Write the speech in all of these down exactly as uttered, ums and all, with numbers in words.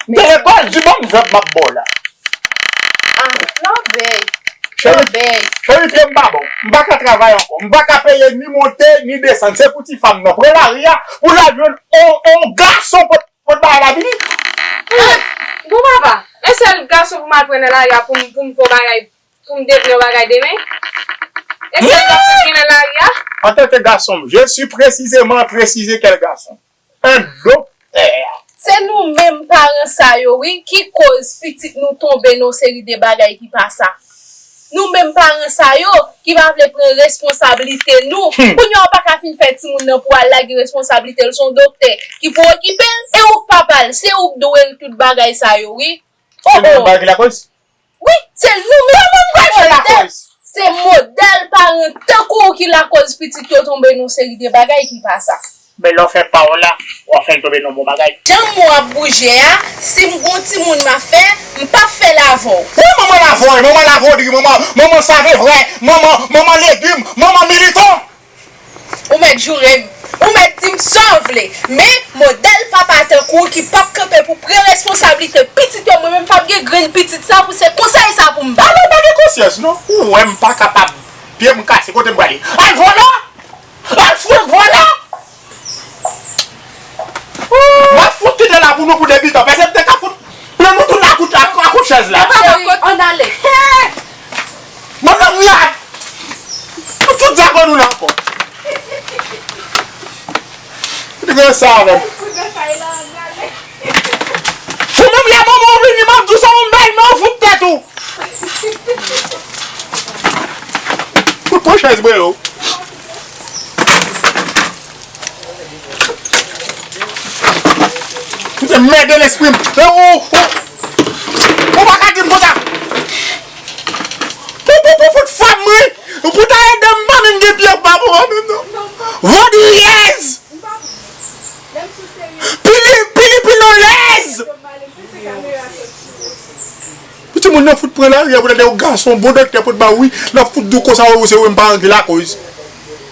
M te lekòl, di ban m zòb m ap ba w la. Ah, lòbèy. Cheri, lòbèy. Cheri, pye m pa bon. M pa ka travay ankò. M pa ka peye ni monte, ni desann. Se pou ti fanm nan pran lari a, pou l al jwenn on, on gason pot, pot bagay la vini. Ah, bon papa, e sèl gason pou m al pran nan lari a pou m, pou m fè bagay, pou m devni yon bagay demen? E sèl gason ki gen nan lari a? Antanke gason, je suis précisément précisé quel garçon. Un doktè. Se nou menm paran sa yo, wi, ki koz pitit nou tonbe nan yon seri de bagay ki pa sa. Nou menm paran sa yo ki pa vle pran responsablite nou. Hmm. Kounye a, w pa ka fin fè timoun nan pou al lage responsablite l, se yon doktè ki pou okipe l, e ou k papa l, se ou k dwe l tout bagay sa yo, wi. Oh, oh. Se nou menm bagay ki lakoz? Wi, se nou menm. Kòman m pral fè lakoz? Se modèl paran tankou w ki lakoz pitit yo tonbe nan yon seri de bagay ki pa sa. Men lè w fè pa w la, w ap fè l tonbe nan bon bagay. Jan mond ap bouje a, si m gon timoun m ap fè, m p ap fè l avè w. Wi, manman lavòy, manman lavòdri, manman, manman save vre, manman, manman legim, manman militan. Ou mèt joure m. Ou mèt di m sa w vle. Men, modèl papa tankou w ki p ap kanpe pou pran responsablite pitit yo, mwen menm p ap gen grenn pitit sa pou se konsèy sa pou m ba. Alò, pa gen konsyans, non. Ou wè m pa kapab. Pye m kase, kote m prale? Al vòlò! Al fout vòlò! M ap fout kite la pou nou pou debitan. Pèsonn te ka fout pran nou tout akout, ak, akout chèz la. Papa, ann ale. Manman m rad! Nou tout dyagon nou la ankò. Ou te gen sa avè m. Ou menm lè manman w vini, m ap di w sa yon bèl men w fout tèt ou. Fout pran chèz bwe yo. Ou te mède lespri m. E ou, ou, ou pa ka di m konsa. Pou, pou, pou fout fanm, wi. Ou pou ta ede m, pa menm gen pye, pa pou mwen menm, non. Vodriyèz! Pili, pili, pilolèz! Pou timoun nan fout pran lari a pou l ale yon gason, bon doktè pot ba w, wi, l ap fout di w konsa, wi, se ou menm paran ki lakoz.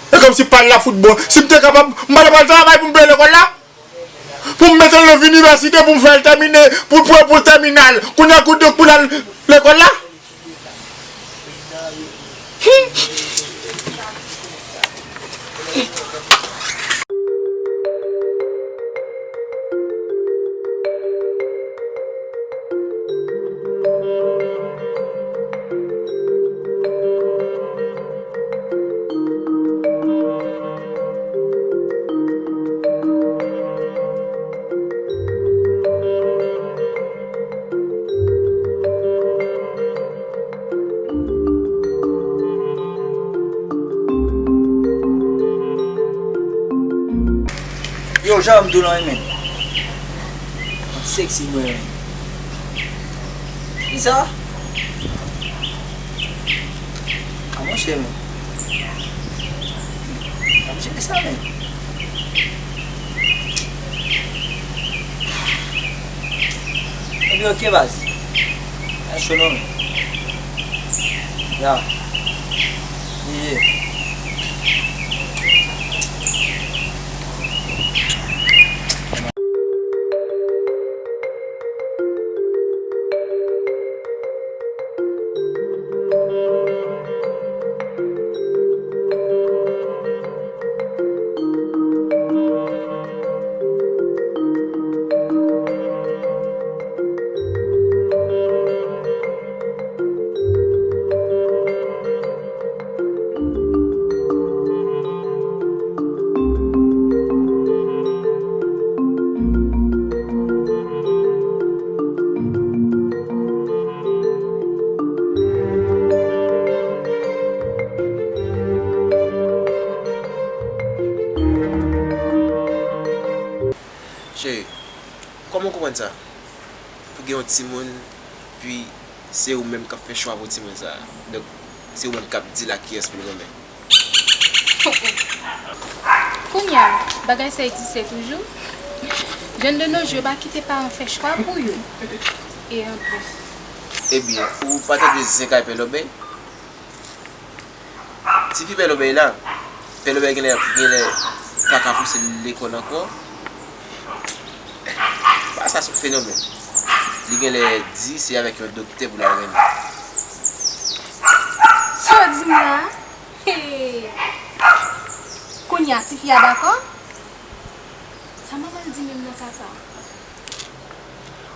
E kòmsi pa l la fout bon. Si m te kapab, m pa t ap al travay pou m peye lekòl la. Pou m mete l nan inivèsite, pou m fè l tèmine, pou l pran pou tèminal. Kounye a, kote pou l al lekòl la? Yo, jan m di w lan, men. Sexy mwen. Kisa? A monchè, men. A monchè, kisa, men? Ebyen, oke, baz. A cho non, men. Ya. Yeah. Cheri, kòman w konprann sa? Pou gen yon timoun, pi se ou menm k ap fè chwa pou timoun sa a. Donk, se ou menm k ap di l a kiyès pou l renmen. Kounye a, bagay sa egziste toujou. Jèn de nos jours pa kite paran fè chwa pou yo. E anplis. Ebyen, ou pa tande zen kay Pè Lòbèy? Tifi Pè Lòbèy la, Pè Lòbèy genlè, genlè pa ka pouse l lekòl ankò. Pa sa se yon fenomèn. Li genlè di se avèk yon doktè pou l al renmen. Sa w di m la? Hey! Kounye a, tifi a dakò? Sa manman l di menm nan ka sa?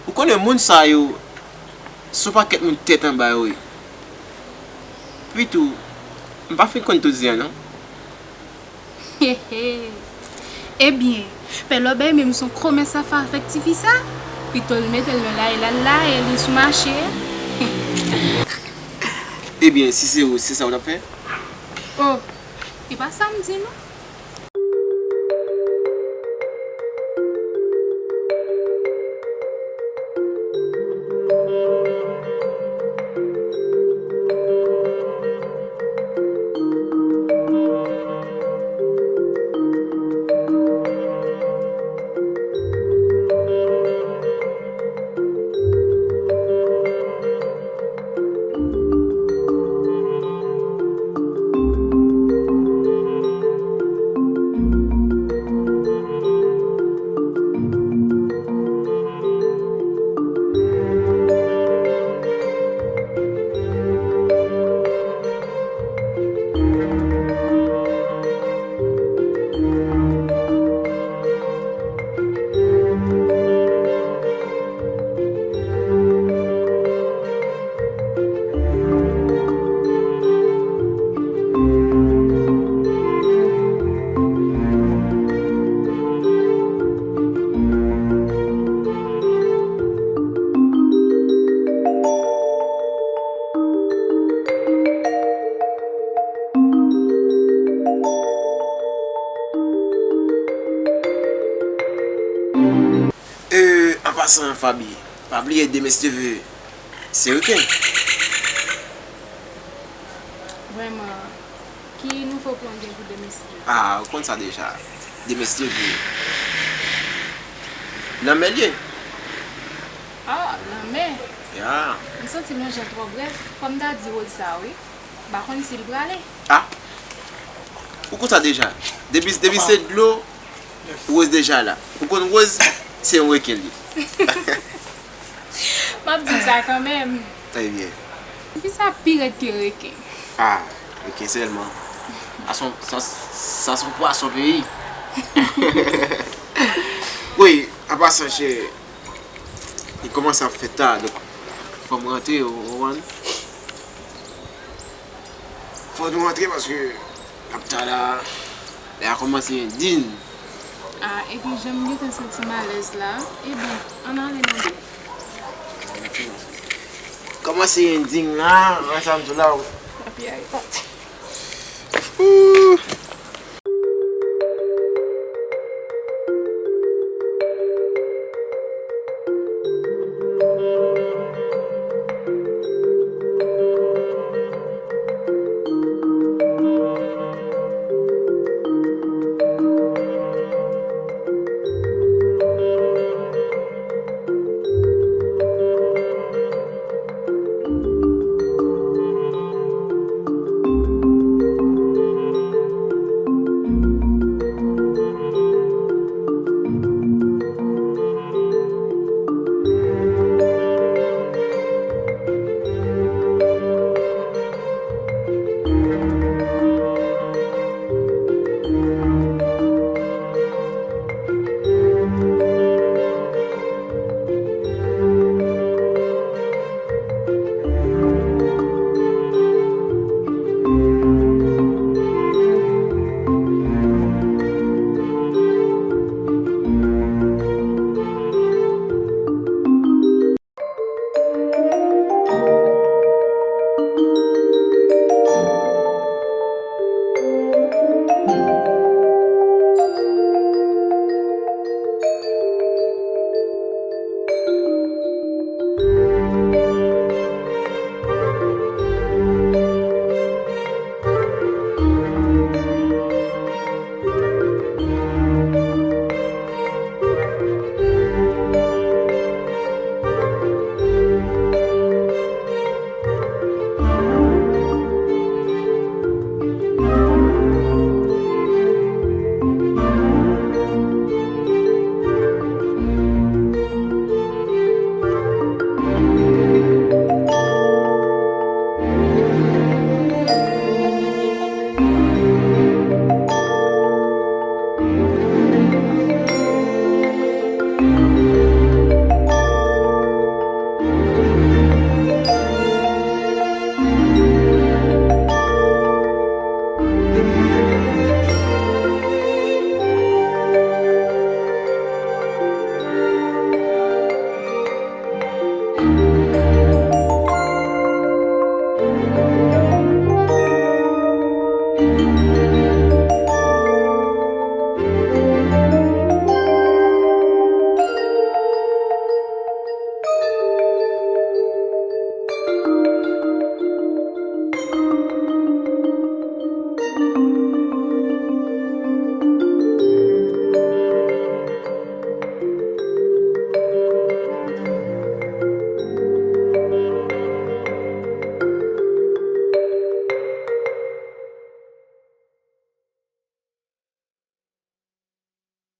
Ou konnen moun sa yo, se yon pakèt moun tèt anba yo ye. Pi tou, m pa fin konn tout zen an non. Hehe. Ebyen, Pè Lòbèy menm se yon komès l ap fè avèk tifi sa. Pito l mete l nan laye l al laye li sou mache. Ebyen, si se ou, se sa w t ap fè? Oh, e pa sa m di non. E, an pasan, Faby, pa bliye Demen Steve se reken. Vrèman, ki nouvo plan w gen pou Demen Steve? Ah, ou konn sa deja. Demen Steve, lanmè l ye. Ah, lanmè. Ya. M santi l yon jan twò brèf. Fò m ta di Rose sa, wi. M pa konn si l prale. Ah! Ou konn sa deja. Depi, depi se dlo, Rose deja la. Ou konn Rose, se yon reken li. M ap di w sa kanmenm. Ebyen. Tifi sa pi rèd ke reken. Ah, reken sèlman. Sa se yon, sa, sa se yon pwason peyi. Wi, an pasan, chè, li kòmanse ap fè ta, donk fò m rantre, ou konprann? Fò nou rantre paske n ap ta la, lè a kòmanse endin. Ah, epi jan m gentan santi m alèz la, ebyen, ann ale non byen. Kòmanse endin la, wè sa m di w la. Epi a, e pati. Ooh,